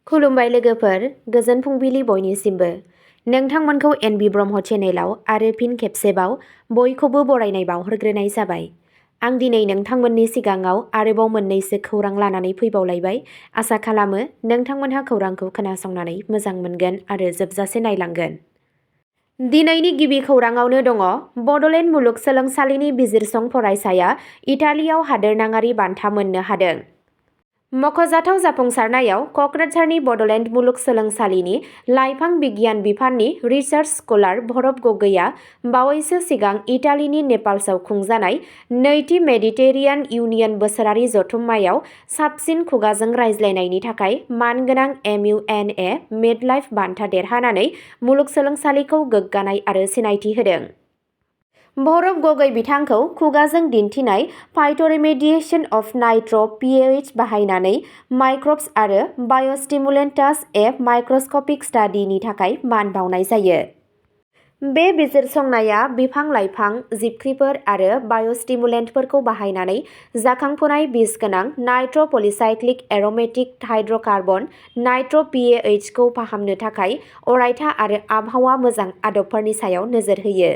खुलुमबाय लोगोफोर, गोजोन फुंबिलि बयनिसिमबो। नोंथांमोनखौ एनबि ब्रह्म चेनेलाव आरो फिन खेबसेबाव बयखौबो बरायनाय बावहरग्रोनाय जाबाय। आं दिनै नोंथांमोननि सिगाङाव आरोबाव मोननैसो खौरां लानानै फैबावलायबाय। आसा खालामो नोंथांमोनहा खौरांखौ खोनासंनानै मोजां मोनगोन आरो जोबजासे नायलांगोन। दिनैनि गिबि खौराङावनो दङ बड'लेण्ड मुलुगसोलोंसालिनि बिजिरसं फरायसाया इटालियाव हादोरनाङारि बान्था मोननो हादों। मख'जाथाव जाफुंसारनायाव क'क्राझारनि बड'लेण्ड मुलुगसोलोंसालिनि लाइफां बिगियान बिफाननि रिसार्च स्कलार भरत गगैआ बावैसो सिगां इटालिनि नेपल्सआव खुंजानाय नैथि मेडिटेरेनियान इउनियन बोसोरारि जथुम्मायाव साबसिन खुगाजों रायज्लायनायनि थाखाय मानगोनां MUNA मिडलाइफ बान्था देरहानानै मुलुगसोलोंसालिखौ गोग्गानाय आरो सिनायथि होदों। भरत गगै बिथांखौ खुगाजों दिन्थिनाय फाइट'रेमेडिएशन अफ नाइट्र' PAH बाहायनानै माइक्रब्स आरो बाय'स्टिमुलेन्ट्स माइक्रस्कपिक स्टाडिनि थाखाय मान बावनाय जायो। बे बिजिरसंनाया बिफां-लाइफां, जिबख्रिफोर आरो बाय'स्टिमुलेन्टफोरखौ बाहायनानै जाखांफुनाय बिस गोनां नाइट्र' पलिसाइक्लिक एर'मेटिक हाइड्र'कार्बन नाइट्र' PAH खौ फाहामनो थाखाय अरायथा आरो आबहावा मोजां आदबफोरनि सायाव नोजोर होयो।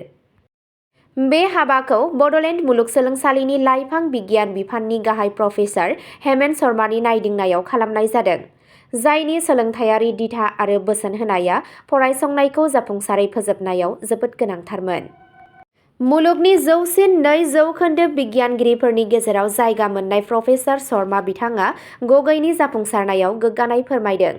बे हाबाखौ बड'लेण्ड मुलुगसोलोंसालिनि लाइफां बिगियान बिफाननि गाहाय प्रफेसार हेमेन शर्मानि नायदिंनायाव खालामनाय जादों, जायनि सोलोंथायारि दिथा आरो बोसोन होनाया फरायसंनायखौ जाफुंसारै फोजोबनायाव जोबोद गोनांथारमोन। मुलुगनि जौसिन 2 जौखोन्दो बिगियानगिरिफोरनि गेजेराव जायगा मोननाय प्रफेसार शर्मा बिथाङा गगैनि जाफुंसारनायाव गोग्गानाय फोरमायदों।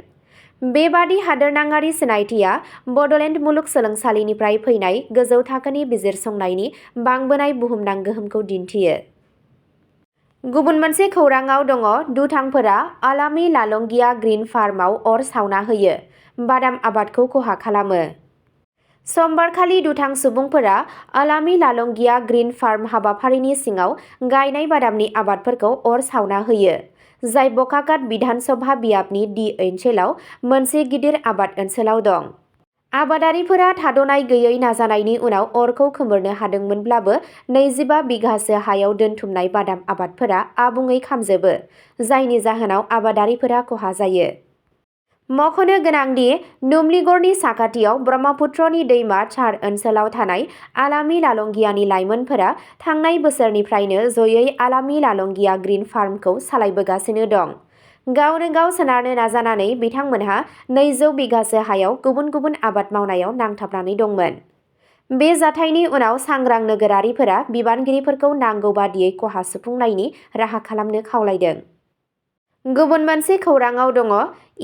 बेबादि हादोरनाङारि सिनायथिया बड'लेण्ड मुलुगसोलोंसालिनिफ्राय फैनाय गोजौ थाखोनि बिजिरसंनायनि बांबोनाय बुहुमनां गोहोमखौ दिन्थियो। गुबुन मोनसे खौराङाव दङ दुथांफोरा आलामि लालंगिया ग्रीन फार्मआव अर सावना होयो, बादाम आबादखौ खहा खालामो। समबारखालि दुथां सुबुंफोरा आलामि लालंगिया ग्रीन फार्म हाबाफारिनि सिङाव गायनाय बादामनि आबादफोरखौ अर सावना होयो, जाय बकाकाट बिधान सभा बियाबनि डि ओनसोलाव मोनसे गिदिर आबाद ओनसोलाव दं। आबादारिफोरा थाद'नाय गैयै नाजानायनि उनाव अरखौ खोमोरनो हादोंमोनब्लाबो 25 बिघासो हायाव दोनथुमनाय बादाम आबादफोरा आबुङै खामजोबो, जायनि जाहोनाव आबादारिफोरा खहा जायो। मख'नो गोनांदि नुमलीगड़नि साखाथियाव ब्रह्मपुत्रनि दैमा चार ओनसोलाव थानाय आलामि लालंगियानि लाइमोनफोरा थांनाय बोसोरनिफ्रायनो जयै आलामि लालंगिया ग्रीन फार्मखौ सालायबोगासिनो दं। गावनो गाव सोनारनो नाजानानै बिथांमोनहा 200 बिघासो हायाव गुबुन गुबुन आबाद मावनायाव नांथाबनानै दंमोन। बे जाथायनि उनाव सांग्रां नोगोरारिफोरा बिबानगिरिफोरखौ नांगौ बादियै खहा सुफुंनायनि राहा खालामनो खावलायदों। गुबुन मोनसे खौराङाव दङ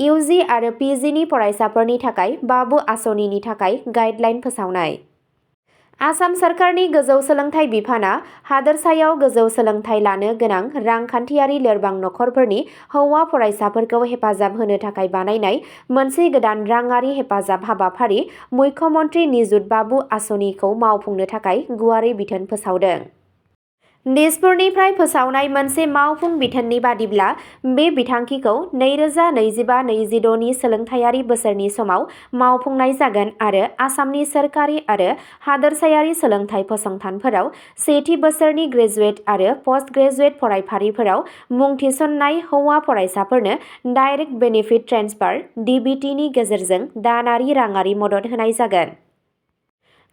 UG आरो PGनि फरायसाफोरनि थाखाय बाबु आसनिनि थाखाय गाइडलाइन फोसावनाय। आसाम सोरखारनि गोजौ सोलोंथाइ बिफाना हादोरसायाव गोजौ सोलोंथाइ लानो गोनां रांखान्थियारि लोरबां नखरफोरनि हौवा फरायसाफोरखौ हेफाजाब होनो थाखाय बानायनाय मोनसे गोदान राङारि हेफाजाब हाबाफारि मुख्यमन्त्री निजुत बाबु आसनिखौ मावफुंनो थाखाय गुवारै बिथोन फोसावदों। दिसपुरनिफ्राय फोसावनाय मोनसे मावफुं बिथोननि बादिब्ला बे बिथांखिखौ 2025-26 नि सोलोंथायारि बोसोरनि समाव मावफुंनाय जागोन आरो आसामनि सोरखारि आरो हादोरसायारि सोलोंथाइ फसंथानफोराव सेथि बोसोरनि ग्रेजुवेट आरो पस्ट ग्रेजुवेट फरायफारिफोराव मुं थिसननाय हौवा फरायसाफोरनो डाइरेक्ट बेनिफिट ट्रेन्सफार (DBT) नि गेजेरजों दानारि राङारि मदद होनाय जागोन।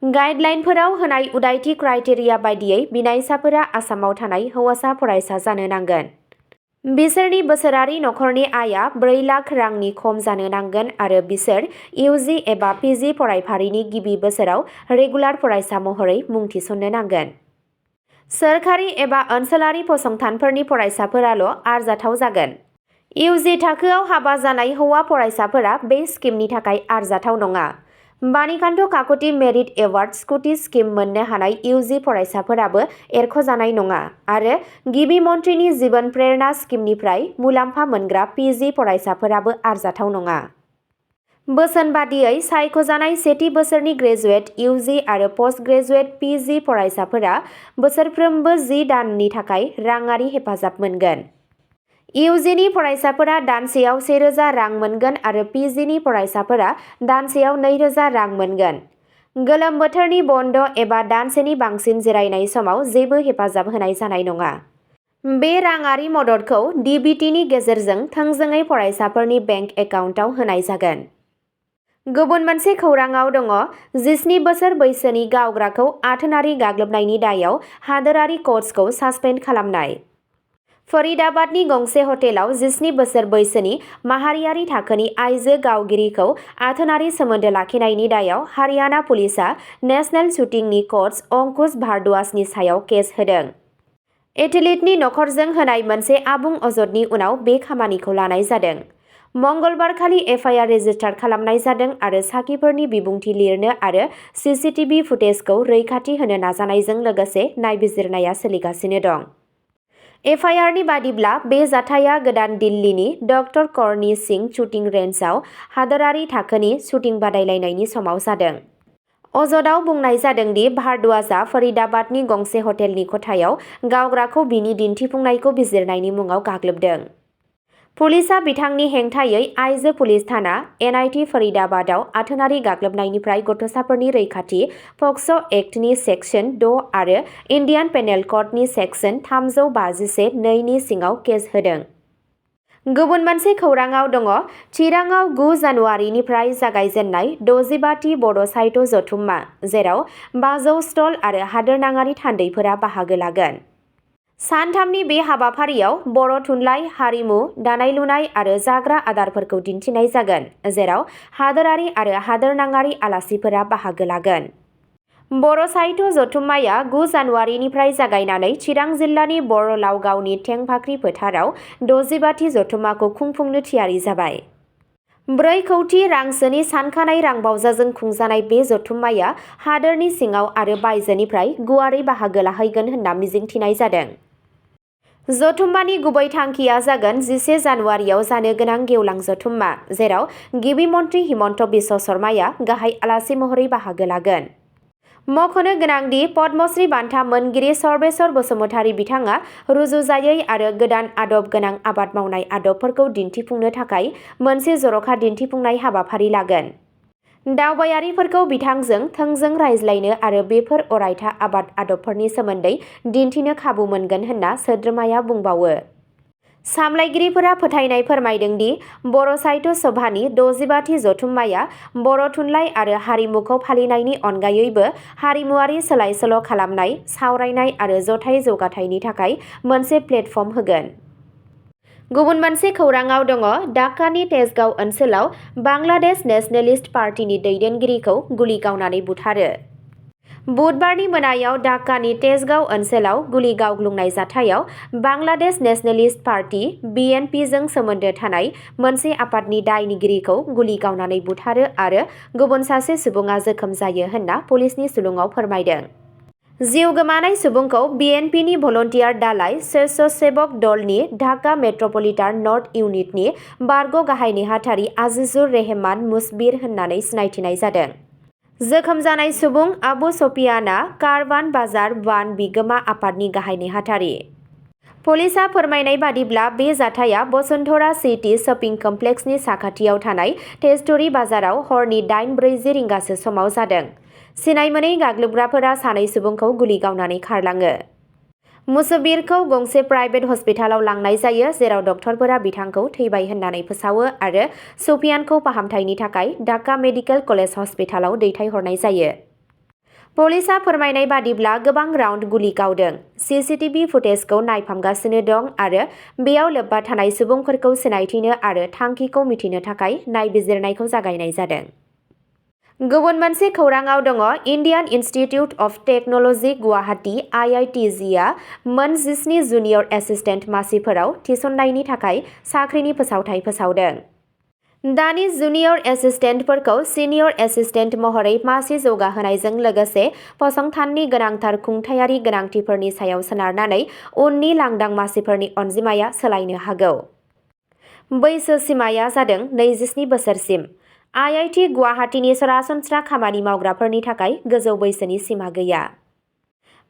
गाइडलाइनफोराव होनाय उदायथि क्राइटेरिया बायदियै बिनायसाफोरा आसामाव थानाय हौवासा फरायसा जानो नांगोन। बिसोरनि बोसोरारि नखरनि आयआ 4 लाख रांनि खम जानो नांगोन आरो बिसोर UG एबा PG फरायफारिनि गिबि बोसोराव रेगुलार फरायसा महरै मुं थिसननो नांगोन। सोरखारि एबा ओनसोलारि फसंथानफोरनि फरायसाफोराल' आरजाथाव जागोन। UG थाखोआव हाबा जानाय हौवा फरायसाफोरा बे स्किमनि थाखाय आरजाथाव नङा। बानिकान्त काकति मेरिट एवार्ड स्कुटि स्किम मोननो हानाय UG फरायसाफोराबो एरख'जानाय नङा आरो गिबि मन्थ्रिनि जीवन प्रेरणा स्किमनिफ्राय मुलाम्फा मोनग्रा PG फरायसाफोराबो आरजाथाव नङा। बोसोन बादियै सायख'जानाय सेथि बोसोरनि ग्रेजुवेट UG आरो पस्ट ग्रेजुवेट PG फरायसाफोरा बोसोरफ्रोमबो 10 दाननि थाखाय राङारि हेफाजाब मोनगोन। UGनि फरायसाफोरा दानसेयाव 1000 रां मोनगोन आरो PGनि फरायसाफोरा दानसेयाव 2000 रां मोनगोन। गोलोम बोथोरनि बन्द एबा दानसेनि बांसिन जिरायनाय समाव जेबो हेफाजाब होनाय जानाय नङा। बे राङारि मददखौ DBTनि गेजेरजों थोंजोङै फरायसाफोरनि बेंक एकाउन्टाव होनाय जागोन। गुबुन मोनसे खौराङाव दङ 17 बोसोर बैसोनि गावग्राखौ आथोनारि गाग्लोबनायनि दायाव हादोरारि क'चखौ सासपेन्ड खालामनाय। फरिदाबादनि गंसे हटेलाव 17 बोसोर बैसोनि माहारियारि थाखोनि आइजो गावगिरिखौ आथोनारि सोमोन्दो लाखिनायनि दायाव हारियाना पुलिसआ नेशनेल शुटिंनि क'च अंकुश भारद्वाजनि सायाव केस होदों। एथलीटनि नखरजों होनाय मोनसे आबुं अजदनि उनाव बे खामानिखौ लानाय जादों। मंगलबारखालि एफआइआर रेजिस्टार खालामनाय जादों आरो साखिफोरनि बिबुंथि लिरनो आरो सीसीटीवी फुटेजखौ रैखाथि होनो नाजानायजों लोगोसे नायबिजिरनाया सोलिगासिनो दं। एफआइआरनि बादिब्ला बे जाथाया गोदान दिल्लीनि डक्टर करणी सिं शुटिं रेन्जआव हादोरारि थाखोनि शुटिं बादायलायनायनि समाव जादों। अजदआव बुंनाय जादों दि भारद्वाजआ फरिदाबादनि गंसे हटेलनि खथायाव गावग्राखौ बिनि दिन्थिफुंनायखौ बिजिरनायनि मुङाव गाग्लोबदों। पुलिसआ बिथांनि हेंथायै आइजो पुलिस थाना एनआईटी फरिदाबादआव आथोनारि गाग्लोबनायनिफ्राय गथ'साफोरनि रैखाथि पक्स' एक्टनि सेक्सन 6 आरो इन्डियान पेनेल क'डनि सेक्सन 351(2) नि सिङाव केस होदों। गुबुन मोनसे खौराङाव दङ चिराङाव 9 जानुवारिनिफ्राय जागायजेन्नाय 65थि बड' साहित्य जथुम्मा, जेराव 500 स्टल आरो हादोरनाङारि थान्दैफोरा बाहागो लागोन। सानथामनि बे हाबाफारियाव बर' थुनलाइ, हारिमु, दानाय-लुनाय आरो जाग्रा आदारफोरखौ दिन्थिनाय जागोन, जेराव हादोरारि आरो हादोरनाङारि आलासिफोरा बाहागो लागोन। बर' साहित्य जथुम्माया 9 जानुवारिनिफ्राय जागायनानै चिरां जिल्लानि बर' लावगावनि थेंफाख्रि फोथाराव 65थि जथुम्माखौ खुंफुंनो थियारि जाबाय। 4 कौटि रांसोनि सानखानाय रांबावजाजों खुंजानाय बे जथुम्माया हादोरनि सिङाव आरो बायजोनिफ्राय गुवारै बाहागो लाहैगोन होनना मिजिंथिनाय जादों। जथुम्मानि गुबै थांखिया जागोन 11 जानुवारियाव जानो गोनां गेवलां जथुम्मा, जेराव गिबि मन्थ्रि हिमन्त बिश्व शर्माया गाहाय आलासि महरै बाहागो लागोन। मख'नो गोनांदि पद्मश्री बान्था मोनगिरि सर्वेश्वर बसुमतारी बिथाङा रुजुजायै आरो गोदान आदब गोनां आबाद मावनाय आदबफोरखौ दिन्थिफुंनो थाखाय मोनसे जर'खा दिन्थिफुंनाय हाबाफारि लागोन। दावबायारिफोरखौ बिथांजों थोंजों रायज्लायनो आरो बेफोर अरायथा आबाद आदबफोरनि सोमोन्दै दिन्थिनो खाबु मोनगोन होनना सोद्रोमाया बुंबावो। सामलायगिरिफोरा फोथायनाय फोरमायदों दि बर' साहित्य सभानि 65थि जथुम्माया बर' थुनलाइ आरो हारिमुखौ फालिनायनि अनगायैबो हारिमुआरि सोलाय-सोल' खालामनाय, सावरायनाय आरो जथाय जौगाथायनि थाखाय मोनसे प्लेटफर्म होगोन। गुबुन मोनसे खौराङाव दङ ढाकानि तेजगाव ओनसोलाव बांलादेश नेशनेलिस्ट पार्टीनि दैदेनगिरिखौ गुलि गावनानै बुथारो। बुधबारनि मोनायाव ढाकानि तेजगाव ओनसोलाव गुलि गावग्लुंनाय जाथायाव बांलादेश नेशनेलिस्ट पार्टी (BNP)जों सोमोन्दो थानाय मोनसे आफादनि दायनिगिरिखौ गुलि गावनानै बुथारो आरो गुबुन सासे सुबुङा जोखोम जायो होनना पुलिसनि सुलुङाव फोरमायदों। जिउ गोमानाय सुबुंखौ BNPनि भलन्टियार दालाइ स्वेच्छासेबक दलनि ढाका मेट्रपलिटान नर्थ इउनिटनि बारग' गाहाय नेहाथारि आजिजुर रेहमान मुसबिर होननानै सिनायथिनाय जादों। जोखोम जानाय सुबुं आबु सफियानआ कारवान बाजार 1 बिगोमा आफादनि गाहाय नेहाथारि। पुलिसआ फोरमायनाय बादिब्ला बे जाथाया बसुन्धरा सिटी शपिं कमप्लेक्सनि साखाथियाव थानाय तेजतुरी बाजाराव हरनि 8:40 रिंगासो समाव जादों। सिनाय मोनै गाग्लोबग्राफोरा सानै सुबुंखौ गुलि गावनानै खारलाङो। मुसबिरखौ गंसे प्राइभेट हस्पिटालाव लांनाय जायो, जेराव डक्टरफोरा बिथांखौ थैबाय होननानै फोसावो आरो सुफियानखौ फाहामथायनि थाखाय ढाका मेडिकेल कलेज हस्पिटालाव दैथायहरनाय जायो। पुलिसआ फोरमायनाय बादिब्ला गोबां राउन्ड गुलि गावदों। सीसीटीवी फुटेजखौ नायफामगासिनो दं आरो बेयाव लोब्बा थानाय सुबुंफोरखौ सिनायथिनो आरो थांखिखौ मिथिनो थाखाय नायबिजिरनायखौ जागायनाय जादों। गुबुन मोनसे खौराङाव दङ Indian institute of technology Guwahati (IITG) आ मोन 17 जुनियर एसिस्टेन्ट मासिफोराव थिसननायनि थाखाय साख्रिनि फोसावथाय फोसावदों। दानि जुनियर एसिस्टेन्टफोरखौ सिनियर एसिस्टेन्ट महरै मासि जौगाहोनायजों लोगोसे फसंथाननि गोनांथार खुंथायारि गोनांथिफोरनि सायाव सोनारनानै उननि लांदां मासिफोरनि अनजिमाया सोलायनो हागौ। बैसो सिमाआ जादों 27 बोसोरसिम। IIT गुवाहाटीनि सरासनस्रा खामानि मावग्राफोरनि थाखाय गोजौ बैसोनि सिमा गैया।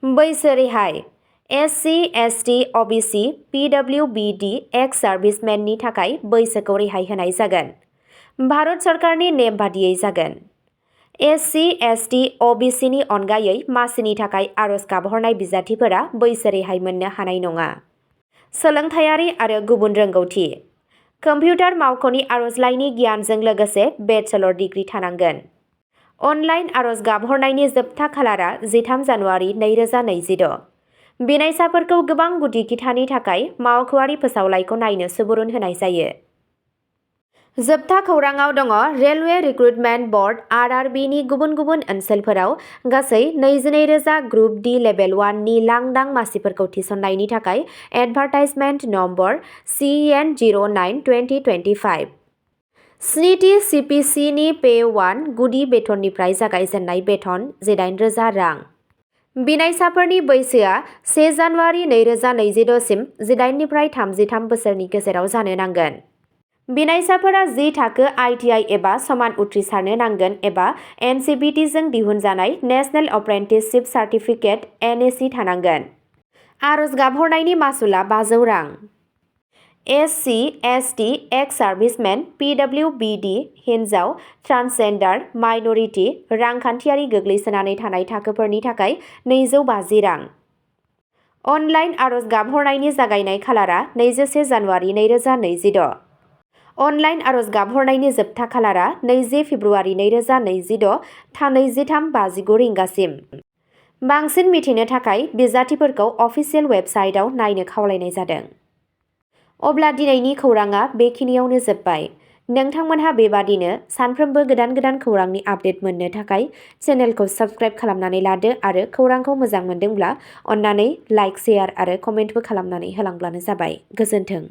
बैसो रेहाय SC, ST, OBC, PWBD, एक्स सार्भिसमेननि थाखाय बैसोखौ रेहाय होनाय जागोन। भारत सरकारनि नेम बादियै जागोन। SC, ST, OBCनि अनगायै मासिनि थाखाय आर'ज गाबहरनाय बिजाथिफोरा बैसो रेहाय मोननो हानाय नङा। सोलोंथायारि आरो गुबुन रोंगौथि। कम्पिउटार मावख'नि आर'जलाइनि गियानजों लोगोसे बेचलर डिग्री थानांगोन। अनलाइन आर'ज गाबहरनायनि जोबथा खालारा 13 जानुवारि 2026। बिनायसाफोरखौ गोबां गुदि खिथानि थाखाय मावख'आरि फोसावलाइखौ नायनो सुबुरुन होनाय जायो। जोबथा खौराङाव दङ रेलवे रिक्रुटमेन्ट बर्ड (RRB) नि गुबुन गुबुन ओनसोलफोराव गासै 22,000 ग्रुप डि लेभेल 1 नि लांदां मासिफोरखौ थिसननायनि थाखाय एडभार्टाइजमेन्ट नम्बर CN09-2025। 7थि CPC नि पे 1 गुदि बेथननिफ्राय जागायजेननाय बेथन 18,000 रां। बिनायसाफोरनि बैसोआ 1 जानुवारि 2026 सिम 18 निफ्राय 33 बोसोरनि गेजेराव जानो नांगोन। बिनायसाफोरा 10 थाखो ITI एबा समान उथ्रिसारनो नांगोन एबा NCVT जों दिहुनजानाय नेशनेल अप्रेन्टिसशिप सार्टिफिकेट NAC थानांगोन। आर'ज गाबहरनायनि मासुलआ 500 रां। SC, ST, एक्स सार्भिसमेन, PWBD, हिन्जाव, ट्रान्सजेन्डार, माइनरिटि, रांखान्थियारि गोग्लैसोनानै थानाय थाखोफोरनि थाखाय 250 रां। अनलाइन आर'ज गाबहरनायनि जागायनाय खालारा 21 जानुवारि 2026। अनलाइन आर'ज गाबहरनायनि जोबथा खालारा 20 फेब्रुवारि 2026 23:59 रिंगासिम। बांसिन मिथिनो थाखाय बिजाथिफोरखौ अफिसियेल वेबसाइटआव नायनो खावलायनाय जादों। अब्ला दिनैनि खौराङा बेखिनियावनो जोबबाय। नोंथांमोनहा बेबादिनो सानफ्रोमबो गोदान गोदान खौरांनि आपडेट मोननो थाखाय चेनेलखौ साबस्क्राइब खालामनानै लादो आरो खौरांखौ मोजां मोनदोंब्ला अन्नानै लाइक, शेयार आरो कमेन्टबो खालामनानै होलांब्लानो जाबाय। गोजोन्थों।